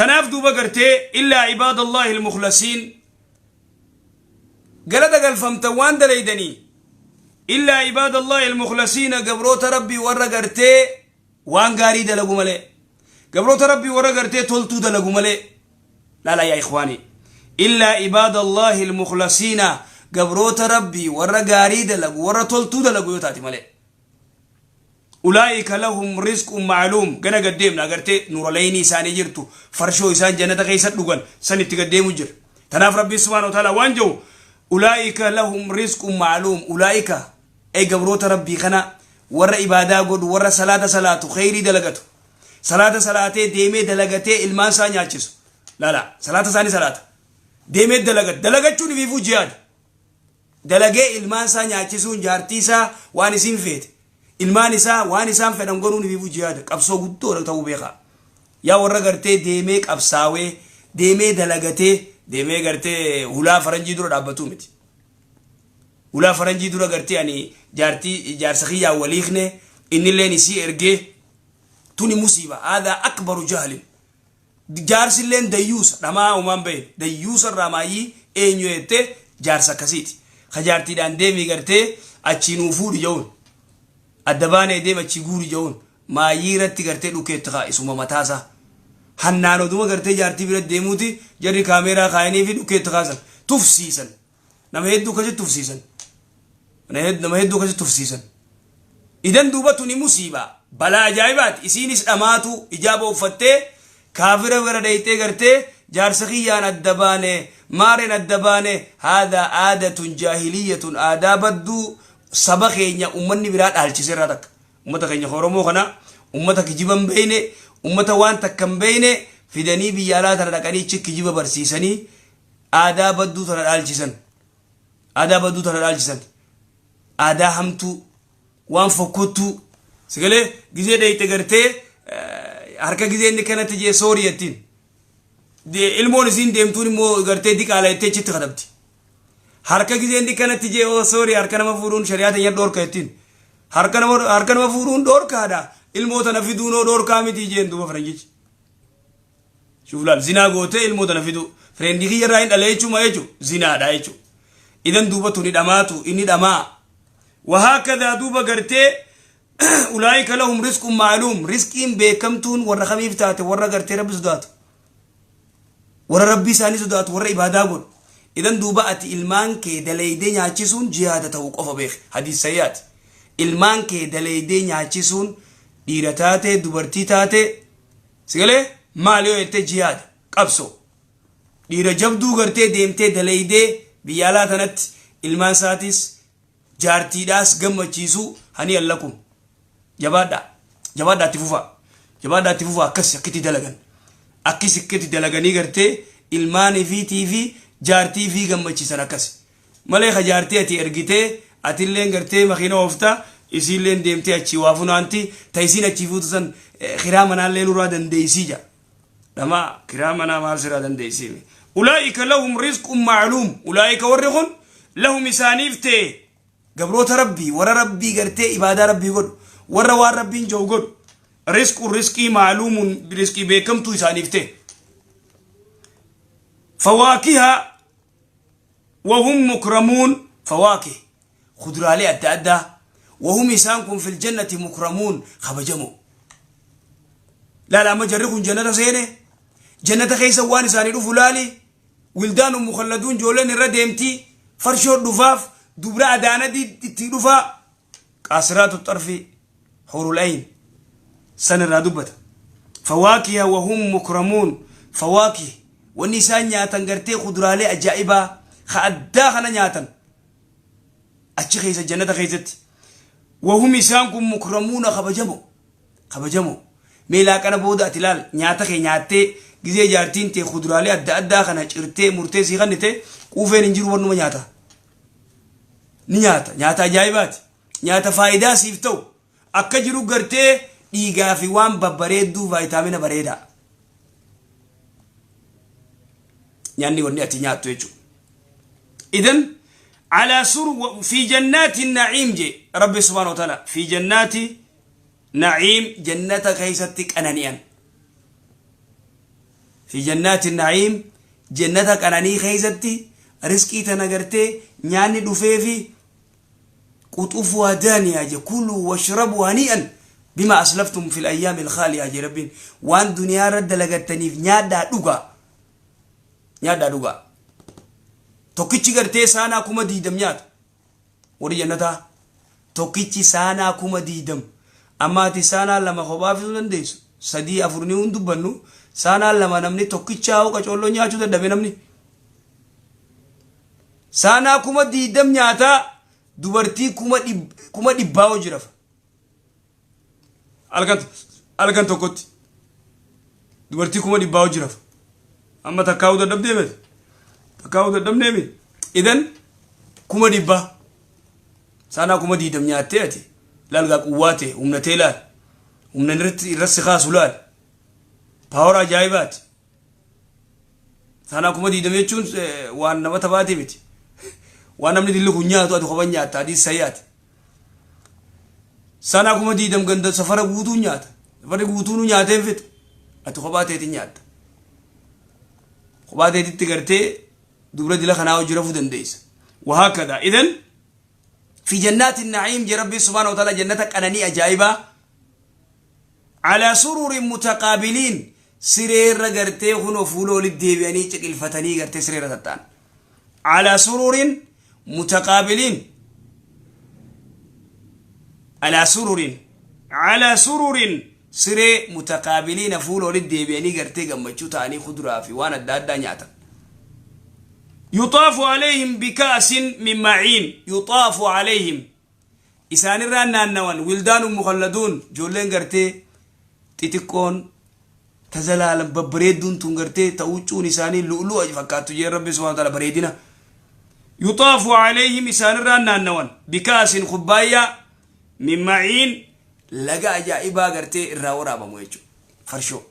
Tanaaf duuba gartee illaa ibaadallaahi almukhlasiin galata galfamtan waan dalaydanii illaa ibaadallaahi almukhlasiina gabroota rabbii warra gartee waan gaarii dalagu malee gabroota rabbii warra gartee toltuu dalagu malee laala yaa ikhwaanii illaa ibaadallaahi almukhlasiina gabroota rabbii warra gaarii dalagu warra toltuu dalagu yoo taate malee Ulaa'ika lahum rizqun ma'luum gana gad deemna agartee nuuraleynii isaanii jirtu farshoo isaan jannata keessa dhugan san itti gad deemu jira tanaaf rabbiin subhaanahu wa ta'ala waan jedhu ulaa'ika lahum rizqun ma'luum ulaa'ika ay gabroota rabbii kana warra ibaadaa godhu warra salaata salaatu kheyrii dalagatu salaata salaatee deemee dalagatee ilmaan isaa nyaachisu laala salaata isaanii salaata deemee dalagatu dalagachuun ifiifuu jihaada Dalagee ilmaan isaa nyaachisuun jaartii isaa waan isiin feete ilmaan isaa waan isaan fedhan godhuun ifiifuu jihaada qabsoo guddoodha ta'uu beekaa. Yaa warra gartee deemee qabsaawee deemee dalagatee deemee gartee hulaa faranjii dura dhaabbatuu miti. Hulaa faranjii dura gartee ani jaartii jaarsa kiyyaan waliikne innilleen isii ergee tuni musiiba haadaa akbaru jahlin. Jaarsilleen dayyuusa dhamaa umaan bahe dayyuusa irraa maayyii eenyu jettee jaarsa akkasiiti. Ka jaartiidhaan deemii gartee achii nuu fuudhi ja'uun. Adda baanee deem achii guuri ja'uun. Maayyii irratti gartee dhukeetti kaa isuma mataasaa. Hannaan oduma gartee jaartii bira deemuuti jarri kaameeraa kaayanii fi dhukeetti kaasan. Tufsiisan. Nama hedduu akkasitti tufsiisan. Nama hedduu akkasitti tufsiisan. Idan duuba tuni musiibaa balaa ajaa'ibaati. Isiinis dhamaatu ijaaba uffattee kaafira bira dhayxee gartee jaarsa kiyyaan adda baane maareen adda baane haadha aadatun jaahiliyyatun aadaa badduu saba keenya ummanni biraa dhaalchise irraa takka. Ummata keenya Oromoo kana ummata kijiba hin beeyne ummata waan takka hin beeyne fidanii biyya alaa tana dhaqanii ichi kijiba barsiisanii aadaa badduu tana dhaalchisan. Aadaa badduu tana dhaalchisan. Aadaa hamtuu waan fokkottuu sigalee gizee dheeyte gartee harka gizee inni kanatti jee soorii jettiin. Ilmoon isiin deemtuun immoo gartee diqaala jettee achitti katabdi. Harka gizee inni kanatti jee oo soorii harka nama fuudhuun shari'aa teenya dhoorka jettiin. Harka nama fuudhuun dhoorkaadha. Ilmoo tana fiduun oo dhoorkaa miti jeen duuba faranjichi. Shuuf laal zinaa gootee ilmoo tana fiduu friendii kiyya irraa hin dhalee jechuu maa jechuu zinaadha jechuu. Idan duuba tuni dhamaatu inni dhamaa. Wahaakadaa duuba gartee ulaayika lahum risqun ma'luum risqiin beekamtuun warra kamiif taate warra gartee rabbi sodaatu. Warra rabbii isaanii sodaatu warra ibaadaa godhu. Idan duuba ati ilmaan kee daleeydee nyaachisuun jihaada ta'uu qofa beeki. Hadiis sayyaati. Ilmaan kee daleeydee nyaachisuun dhiira taate dubartii taate Sigalee maal yoo jettee jihaada qabsoo dhiira jabduu gartee deemtee daleeydee biyya alaa tanatti ilmaan isaatis jaartiidhaas gammachiisuu hani allakum jabaadhaa jabaadhaa itti fufaa jabaadhaa itti fufaa akkas akkitti dalagan akkis akkitti dalaganii gartee ilmaan ifiitii fi jaartii ifii gammachiisan akkas Malee ka jaartii ati ergitee atilleen gartee makiina oofta isiilleen deemtee achii waa funaanti ta isiin achii fuutu san kiraa manaallee nurraa dandeeysii ja dhamaa kiraa manaa maal sirraa dandeeysii ulaa'ika lahum rizqun ma'luum ulaa'ika warri kun lahum isaaniif ta'e gabroota rabbii warra rabbii gartee ibaadaa rabbii godhu warra waan rabbiin ja'u godhu rizqun rizqii ma'luumun rizqii beekamtuu isaaniif ta'e fawaakiha Wahum mukramuun fawaakih kuduraalee adda addaa wahum isaan kun fil jannati mukramuun kabajamoo. Laala amma jarri kun jannata seene jannata keessa waan isaanii dhufu laali wildaanun mukalladuun ijoolleen irra deemti farshoo dhufaaf dubra adaanadii itti dhufaa qaasiraatu xarfi huurul ayn san irraa dubbata. Fawaakiha wahum mukramuun fawaakih wanni isaan nyaatan gartee kuduraalee ajaa'ibaa ka addaa kana nyaatan achi keessa jannata keessatti. Wahum isaan kun mukramuuna kabajamo kabajamo mee laaqana booda ati laal nyaata kee nyaattee gizee jaartiin tee kuduraalee adda addaa kana cirtee murtee sii kennite quufeen hin jiru wannuma nyaata ni nyaata nyaata ajaa'ibaati. Nyaata faayidaa siif ta'u akka jiru gartee dhiigaa fi waan babbareedduu vaayitaamina bareedaa. Nyaanni wanni ati nyaattu jechuudha. Idan alaa sur fi jannaati na'iim jee Rabbi subhaanahu wa ta'ala fi jannaati na'iim jannata keessatti qanani'an. Fi jannaati na'iim, jannata qananii keessatti rizqii tana gartee nyaanni dhufeefi quxufuhaa daaniyaa je. Kuluu washrabuu hanii'an bima aslaftum fil ayyaamil khaaliyaa je Rabbiin. Waan duniyaa irra dalagattaniif nyaadhaa dhugaa, nyaadhaa dhugaa. Tokkichi gartee saanaa 20,000 nyaata. Warri jannataa tokkichi saanaa 20,000. Amma ati saanaa lama kophaa fiduu dandeessu? Sadii afur ni hin dubbannu. Saanaa lama namni tokkichaa hoo qacoolloo nyaachuu dadhabe. Namni saanaa 20,000 nyaataa, dubartii 100,000 hoo jirafa halkan halkan tokkotti dubartii 100,000 hoo jirafa. Amma takkaa'uu dadhabdee miti, takkaa'uu dadhabnee miti. Idan 100,000, saanaa 20,000 nyaattee ati laal gaa, quwwaa ta'e, humna ta'e laal, humna irratti irratti si kaasu laal, power ajaa'ibaati. Saanaa 20,000 jechuun waan nama taphaati miti. Waan namni dilli kun nyaatu ati kophan nyaatta, adiis sayyaati. Saanaa 20,000 ganda safara guutuu nyaata. Safarri guutuu nyaatee hin fixu. Ati kophaa teetiin nyaatta. Kophaa teetitti gartee dubra dila kanaa hojii rafuu dandeessa. وهكذا. إذن في جنات النعيم جي ربي سبحانه وتعالى، جنة قناني أجائبة، على سرر متقابلين، sireerra gartee kunoo fuula walitti deebi'anii ciqilfatanii gartee sireerra tatta'an. على سرر متقابلين، على سرر، على سرر، siree متقابلين، fuula walitti deebi'anii gartee gammachuu ta'anii kuduraa fi waan adda addaa nyaatan. يطاف عليهم بكأس من معين. يطاف عليهم، isaanirraan naannawan، ولدان مخلدون، joolleen gartee xixiqqoon tazalaalan babbareedduun tun gartee ta'uucuun isaanii lu'lu'a fakkaattu jee Rabbi سبحانه وتعالى bareedina. يطاف عليهم، isaanirraan naannawan، بكأس، kubbaayyaa، من معين، laga ajaa'ibaa gartee irraa waraabamu jechuudha. Farshoo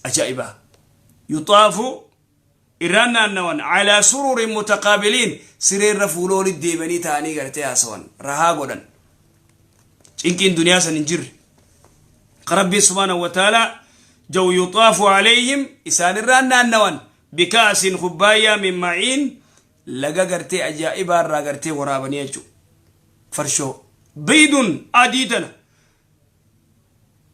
ajaa'ibaa. يطاف، irraan naannawan، على سرر متقابلين، sireerra fuula walitti deemanii ta'anii gartee haasawan, rahaa godhan, cinqiin duniyaa san hin jirre. Rabbii سبحانه وتعالى جو يطاف عليهم، isaanirraan naannawan، بكأس، kubbaayyaa، من معين، laga gartee ajaa'ibaa irraa gartee waraabanii jechuudha. Farshoo بيض، adii tana،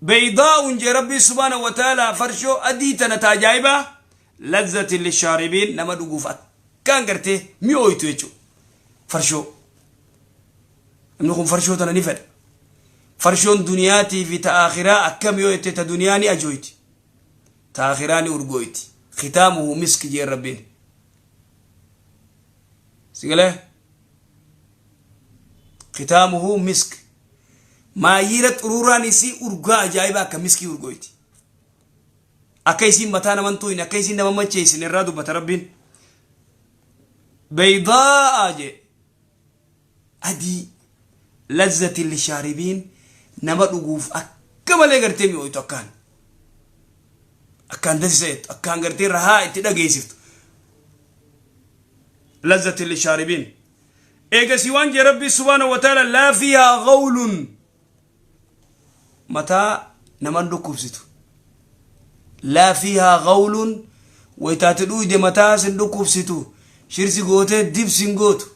بيضاء jee Rabbii سبحانه وتعالى. Farshoo adii tana ta ajaa'ibaa، لذة للشاربين، nama dhuguuf akkaan gartee mi'ooytu jechuudha. Farshoo namni kun farshoo tana ni fedha. Farshoon duniyaatii fi ta akhiraa akkam yoo jette, ta duniyaa ni ajooyti, ta akhiraa ni urgooyti. ختامه مسك jeen Rabbiin. Sigalee ختامه مسك, maayiira xuruuraan isii urgaa ajaa'ibaa akka miskii urgooyti. Akka isiin mataa naman tuyin, akka isiin nama macheessin irraa dubbata Rabbiin. بيضاء jee, adii، لذة للشاربين، nama dhuguuf akka malee gartee mi'ooytu, akkaan akkaan dasiseettu, akkaan gartee rahaa itti dhageessiftu, لذة للشاربين. Eegasii waan jee Rabbii سبحانه وتعالى: لا فيها غول, mataa naman dhukkubsitu. لا فيها غول, waytaate dhuyde mataa sin dhukkubsitu, shirsi gootee dibsin gootu.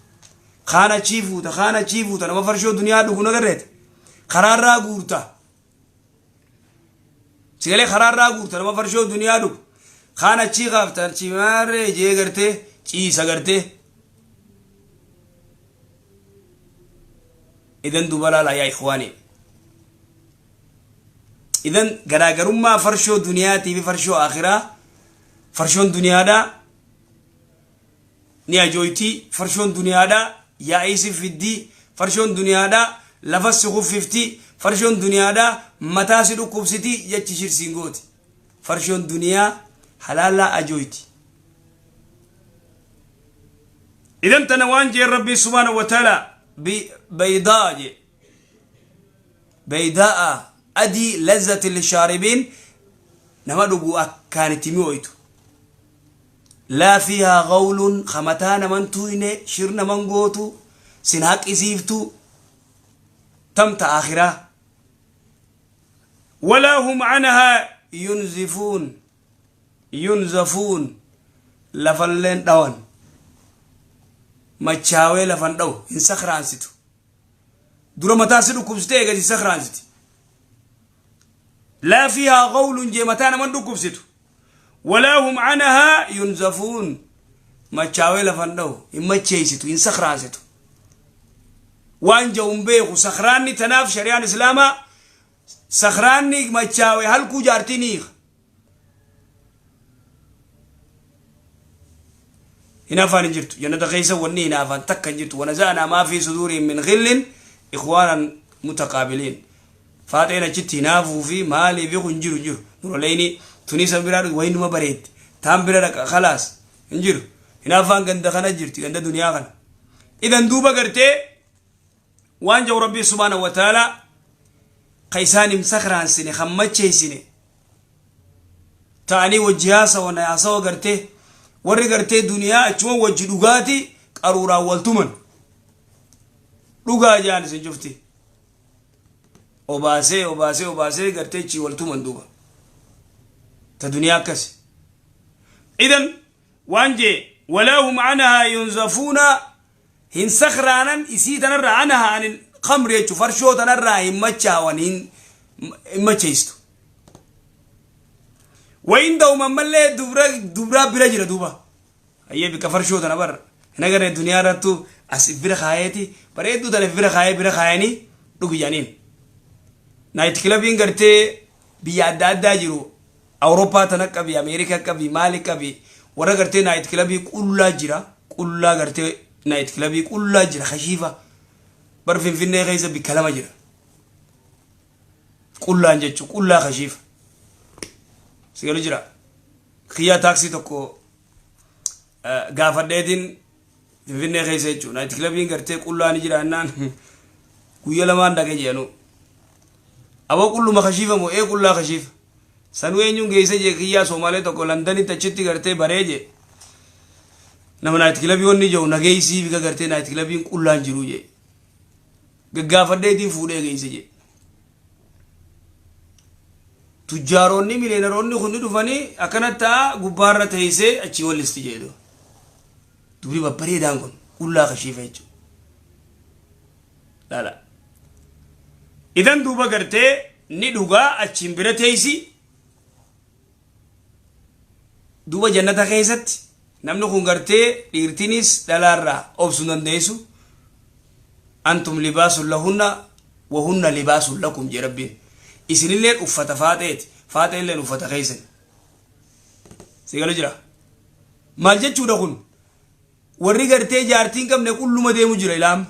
Kaan achii fuuta, kaan achii fuuta. Nama farshoo duniyaa dhugu nagarreete karaarraa guurta. Sigalee karaarraa guurta. Nama farshoo duniyaa dhugu kaan achii kaafta, achii maarree jee gartee ciisa gartee. Idan duba laala yaa إخواني, idan garaagarummaa farshoo duniyaatii fi farshoo akhiraa. Farshoon duniyaadhaa ni ajooyti, farshoon duniyaadhaa yaa'ii si fiddii, farshoon duniyaadhaa lafa si kuffifti, farshoon duniyaadhaa mataa si dhukkubsiti jechi shirsiin gooti. Farshoon duniyaa halaalaa ajooyti. Idan tana waan jeen Rabbii سبحانه وتعالى: بيضاء jee, بيضاء, adii، لذة للشاربين, nama dhugu akkaan itti mi'ooytu. لا فيها غول, kamataa naman tuyne, shir naman gootu, sin haqisiiftu. Tamta akhiraa ولا هم عنها. yunzifuun yunzafuun lafalleen dhawan machaawee lafan dhawu hin sakraansitu dura mataa si dhukkubsite eegasi sakraansiti laa fiihaa qawlun jee mataa naman dhukkubsitu walaa hum anahaa yunzafuun machaawee lafan dhawu hin macheeysitu hin sakraansitu waan ja'u hin beeku sakraanni tanaaf shari'aan islaamaa sakraanni machaawe halkuu jaartii ni hiika hinaafaan hin jirtu jannata keessa wanni hinaafaan takka hin jirtu wanaza'naa maa fi suduurihim min ghillin ikhwaanan mutaqaabiliin faaxeen achitti hinaafuu fi maalii fi kun jiru hin jiru nuraleyni tunii san biraa dhufu wayi numa bareetti taan bira dhaqa khalaas hin jiru hinaafaan ganda kana jirti ganda duniyaa kana idan duuba gartee waan jedhu rabbii subhaanahu wa ta'aalaa ka isaan hin sakraansine kan macheessine ta'anii wajji haasawan haasawa gartee warri gartee duniyaa achuma wajji dhugaati qaruuraan wal tuman dhugaa jaan isin cufti obaasee obaasee obaasee gartee chii wal tuman duuba ta duniyaa akkasi idan waan jee walaa hum anhaa yunzafuuna hin sakraanan isii tanarraa anhaa anil khamri jechu farshoo tanarraa hin machaawan hin macheessitu wayindahum ammallee dubra dubraa bira jira duuba hayyee bikka farshoo tana bar hin agarre duniyaa irrattu as bira kaayeeti bareedduu tana bira kaayee bira kaayanii dhugi jedhaniin naayit kilabiin gartee biyya adda addaa jiru Awurooppaa tana qabi Ameerika qabi maali qabi warra gartee naayit kilabii qullaa jira qullaa gartee naayit kilabii qullaa jira kashiifa bar Finfinnee keessa bikka lama jira qullaan jechu qullaa kashiifa si galu jira kiyyaa taaksii tokko gaafadheetiin Finfinnee keessa jechuun naayit kilabiin gartee qullaa ni jira jennaan guyya lamaan dhaqe jedhanu aboo qulluma kashiifa moo ee qullaa kashiifa sanuu eenyuun geesse jee kiyyaa Soomaalee tokko Londanitti achitti gartee baree jee nama naayit kilabii wanni jiru nageessii bika gartee naayit kilabiin qullaan jiru jee gaggaafadheetiin fuudhee geesse jee tujjaaroonni miliyeenaroonni kun ni dhufanii akkana ta'a gubbaarra teessee achii wallisti jedhu dubri babbareedaan kun qullaa kashiifa jechuudha. Laala. Idan duuba gartee ni dhugaa achiin bira teessi duuba jannata keessatti namni kun gartee dhiirtinis dhalaarraa obsuu dandeessu antum libaasun lahunna wahunna libaasun lakum jee rabbiin isinilleen uffata faaxeeti faaxeelleen uffata keessan si galu jira maal jechuudha kun warri gartee jaartii hin qabne qulluma deemu jira ilaam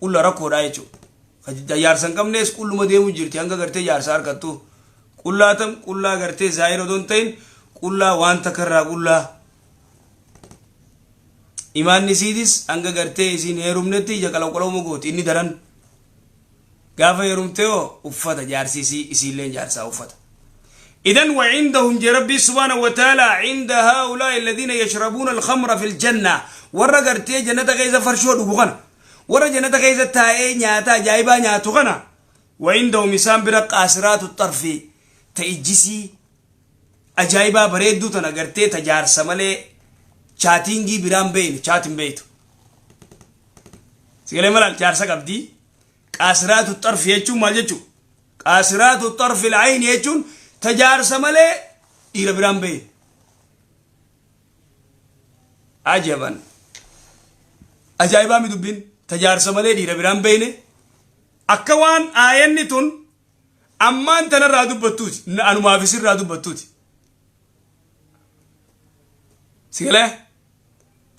Qulla rakkoodha jechuudha. Jaarsa hin qabnees qulluma deemu jirti hanga gartee jaarsa harkattu. Qullaa tam qullaa gartee zaahira odoo hin ta'in qullaa waan takka irraa qullaa. Imaanni isiitis hanga gartee isiin heerumnetti ija qalawqalawuma gooti inni daran. Gaafa heerumte hoo uffata jaarsi isii isiilleen jaarsaa uffata. إذن وعندهم جي ربي سبحانه وتعالى عند هؤلاء الذين يشربون الخمر في الجنة ورا غرتي جنة كيسا فرشو دغو كنا ورا جنة كيسا تاي نياتا جايبا نياتو كنا وعندهم إسان برا قاصرات الطرف تأجسي أجايبا بريدو تنا غرتي تجار سمالي چاتينجي برام بين چاتين بيتو سيغلي ملال جارسا قبدي قاصرات الطرف يجو مال يجو Qaasiraatu xarfil ayni jechuun ta jaarsa malee dhiira biraan beeyne. Ajaban. Ajaa'ibaa mi dubbiin ta jaarsa malee dhiira biraan beeyne akka waan aayanni tun ammaan tanarraa dubbattuuti anumaaf isirraa dubbattuuti. Sigalee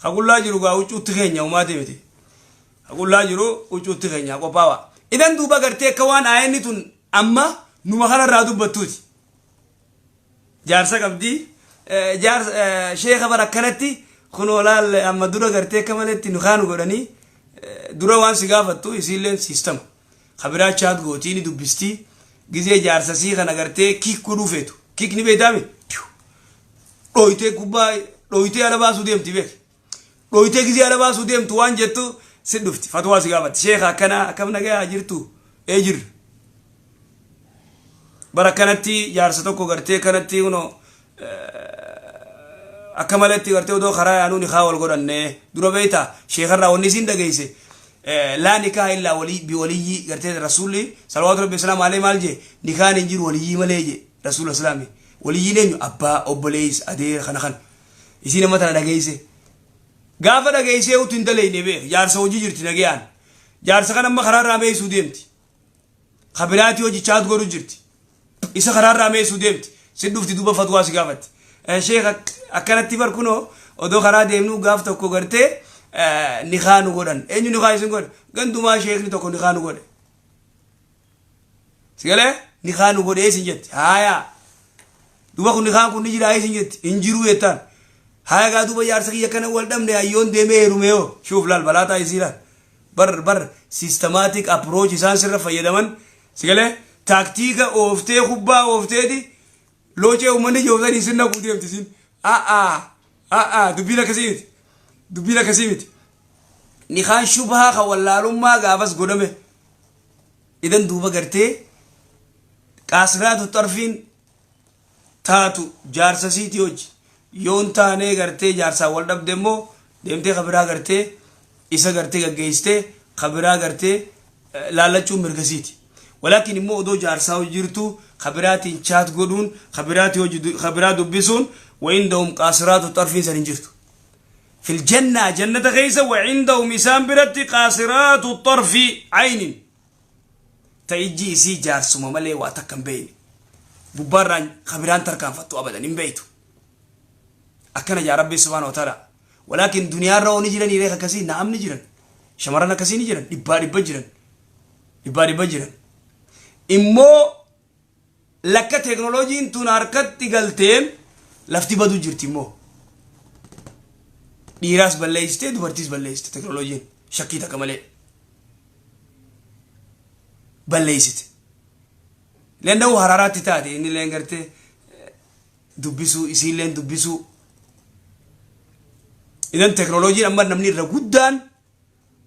ka qullaa jiru gaa huccuutti keenya umaati miti. Ka qullaa jiru huccuutti keenya qophaawa. Idan duuba gartee akka waan aayanni tun amma numa kanarraa dubbattuuti. Jaarsa qabdi. Jaarsa sheeka bara akkanatti kunoo laal amma dura gartee akka maletti nu kaanu godhanii dura waan si gaafattu isiilleen siistama. Ka biraa chaat gootii ni dubbistii gizee jaarsa sii kana gartee kiik godhuu feetu. Kiik ni beektaami? Dhooytee kubbaa dhooytee ala baasuu deemti beek. Dhooytee gizee ala baasuu deemtu waan jettu si dhufti. Fatwaa si gaafatti. Sheeka akkanaa akkam nagayaa jirtu? Ee jirra. Bara kanatti jaarsa tokko gartee kanatti kunoo akka malatti gartee odoo karaa yaanuu nikaa wal godhanne. Dura beeyta, sheekarraa wanni isiin dhageeyse, laa nikaa illaa walii bi waliyyii. Gartee Rasuulli salawaatu rabbi islaam alee maal jee? Nikaan hin jiru waliyyii malee jee Rasuula Islaami. Waliyyiin eenyu? Abbaa, obboleeysa, adeera. Kana kan isiin amma tana dhageeyse, gaafa dhageeysee utu hin daleyne beek, jaarsa hojii jirti nagayaan. Jaarsa kan amma karaarraa meeysuu deemti, kabiraatii hojii chat godhu jirti, isa karaarraa meessuu deemti. Si dhufti, duuba fatwaa si gaafatti. Sheekh, akkanatti bar kunoo odoo karaa deemnu gaaf tokko gartee nikaa nu godhan. Eenyu nikaa isin godhe? Gandumaa sheekni tokko nikaa nu godhe. Si galee, nikaa nu godhee isin jetti. Haayaa, duuba kun nikaan kun ni jiraa isin jetti. Hin jiruu jettaan. Haaya gaa, duuba jaarsa kiyya kana wal dhabne, hayyoon deemee heerume yoo shuuf laal balaataa isii laal. Bar systematic approach isaan sirra fayyadaman, si galee, taaktiika ooftee, kubbaa oofteeti loocee uummanni joobsanii sirna guuteemti isin. A'aa a'aa, dubbiin akkasii miti, dubbiin akkasii miti. Nikaan shubhaa kan wallaalummaa gaafas godhame. Idan duuba gartee qaasiraatu xarfiin taatu jaarsa siiti hojii yoon taanee gartee jaarsaan wal dhabde immoo deemtee kabiraa gartee isa gartee gaggeessitee kabiraa gartee laallachuun mirga siiti. Walaakin immoo odoo jaarsaa hojii jirtu kabiraatiin chat godhuun, kabiraatii hojii kabiraa dubbisuun, وعندهم قاصرات الطرف iin san hin jirtu. في الجنة jannata keessa وعندهم isaan biratti قاصرات الطرف عين ta ijji isii jaarsuma malee waa takka hin beeyne, gubbaarraan kabiraan tarkaanfattu abadan hin beeytu. Akkana jaa Rabbi سبحانه وتعالى. ولكن duniyaarra oo ni jiran reeka akkasii? Na'am, ni jiran. Shamarran akkasii ni jiran, dhibbaa dhibba jiran, dhibbaa dhibba jiran. Immoo lakka teeknoloojiin tun harkatti galteen lafti badu jirti. Immoo dhiiraas balleessite, dubartiis balleessite. Teeknoloojiin shakkii takka malee balleessite. Lenda'u haraaraatti taate inni illeen gartee dubbisuu, isiilleen dubbisuu. Idan teeknoloojiin amma namni irra guddaan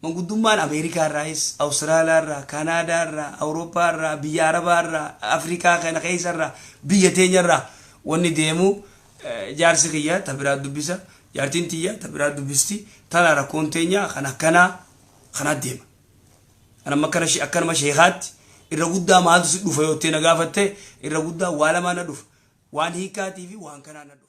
manguddummaan Ameerikaa irraayis, Awustiraaliyaa irraa, Kanaadaa irraa, Awurooppaa irraa, biyya Arabaa irraa, Afrikaa kana keessa irraa, biyya teenya irraa wanni deemu, jaarsi kiyya ta biraa dubbisa, jaartiin tiyya ta biraa dubbisti, tana rakkoon teenya kan akkanaa kanaa deema. Kan amma akkana akkanuma sheekaatti irra guddaa maaltu si dhufa yoo na gaafatte, irra guddaa waa lamaa na dhufa, waan hiikaatii fi waan kanaa na dhufa.